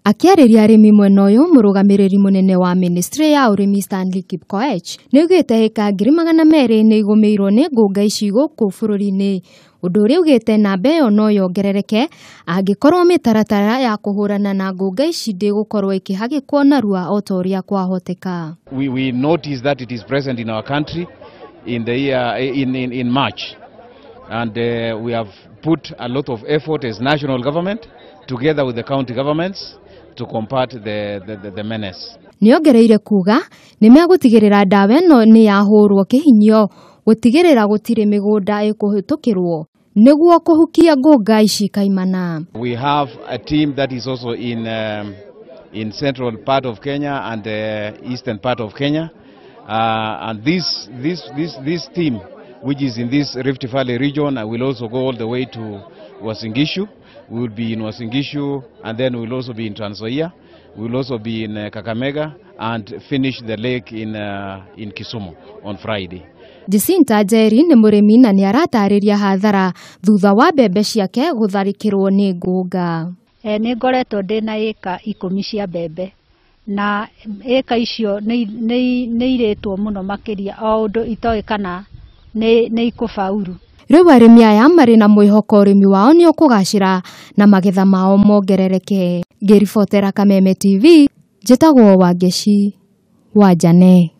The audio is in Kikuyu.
Akĩarĩria arĩmi mwena ũyũ, mũrũgamĩrĩri mũnene wa ministry ya ũrĩmi Stanley Kipkoech nĩaugĩte ĩka 200,000 nĩ igũmĩirwo nĩ ngũnga ici gũkũ bũrũri-inĩ, ũndũ ũrĩa augĩte namba ĩyo no yongerereke angĩkorwo mĩtaratara ya kũhũrana na ngũnga ici ndĩgũkorwo ĩkĩhagĩkwo narua o ta ũrĩa kwahoteka. We noticed that it is present in our country in the year in March, and we have put a lot of effort as national government together with the county governments to combat the menace. Nĩongereire kuga nĩ megũtigĩrĩra ndawa ĩno nĩ yahũrwo kĩhinyio gũtigĩrĩra gũtirĩ mĩgũnda ĩkũhĩtũkĩrwo nĩguo kũhukia ngũnga ici kaimana. We have a team that is also in central part of Kenya and the eastern part of Kenya, and this team, which is in this Rift Valley region, will also go all the way to Uasin Gishu. We will be in Uasin Gishu, and then we will also be in Trans Nzoia. We will also be in Kakamega and finish the lake in Kisumu on Friday. Jacinta Njeri nĩ mũrĩmi na nĩ aratarĩria hathara thutha wa mbembe ciake gũtharĩkĩrwo nĩ ngũnga. Nĩ ngoretwo ndĩna ĩka 10 cia mbembe na ĩka icio nĩ irĩtwo mũno makĩria o ũndũ itoĩ kana nĩ ikũbauru. Rĩu arĩmi aya marĩ na mwĩhoko ũrĩmi wao nĩ ũkũgacĩra na magetha mao mongerereke. Ngĩribotera Kameme TV, njĩtagwo Wangeci wa Njane.